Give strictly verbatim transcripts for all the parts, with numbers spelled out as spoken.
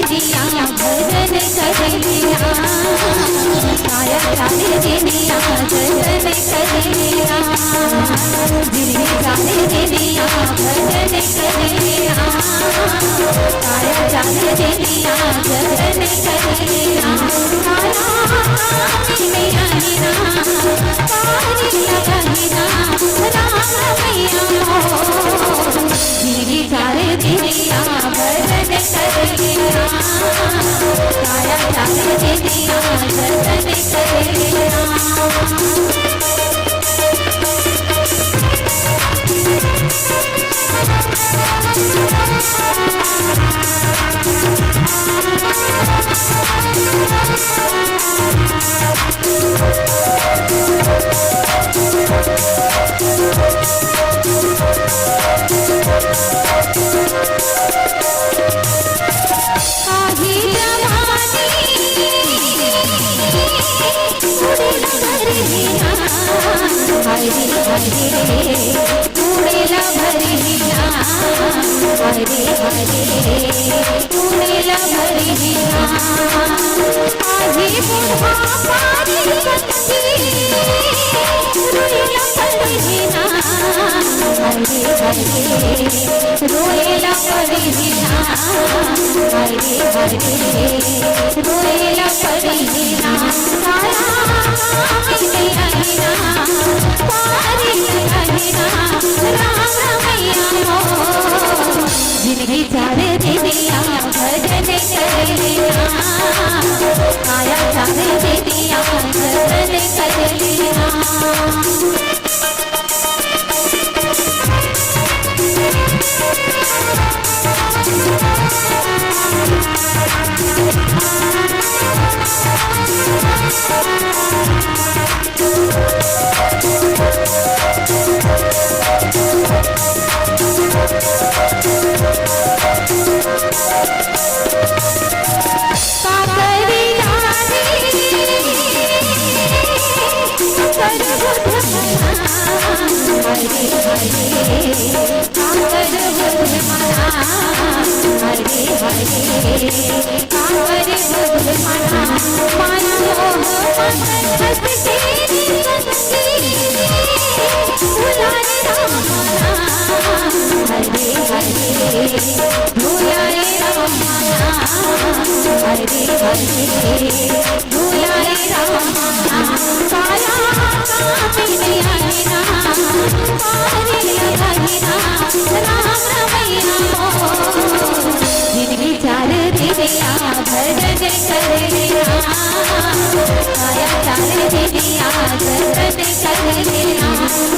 दिया भजन करिया, काया चाले दिया जतन करिया, दिल चाले दिया भजन करिया, काया चाले दिया जतन करिया, काया मिलया ही ना, पारी लगहिना, राम मैया हो। जिनगी चार दिनिया भजन करिया, काया चार दिनिया जतन करिया। आही जवानी उड़ेला भरिया, हरे हरे उड़ेला भरिया, हरे हरे उड़ेला भरिया। आही बुढ़ापा रे सखी, रोएला पड़ही ना, हरे हरे रोएला पड़ही ना, हरे हरे रोएला पड़ही ना। काया मिलया ही ना, पारी लगहिना, राम मैया हो। जिनगी चार दिनिया भजन करिया, काया चार दिनिया जतन करिया। जिनगी चार दिनिया भजन करिया, काया चार दिनिया जतन करिया,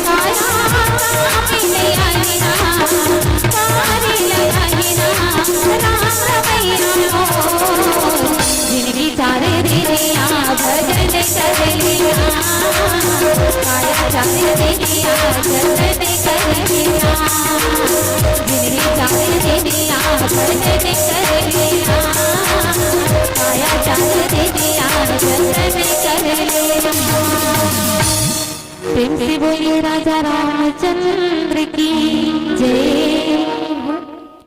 काया मिलया ही ना, पारी लगहिना, राम मैया हो। जिनगी चार दिनिया भजन करिया, काया चार दिनिया जतन करिया, जिनगी चार दिनिया भजन करिया, काया चार दिनिया जतन करिया। प्रेम से बोलिए राजा रामचंद्र की जय।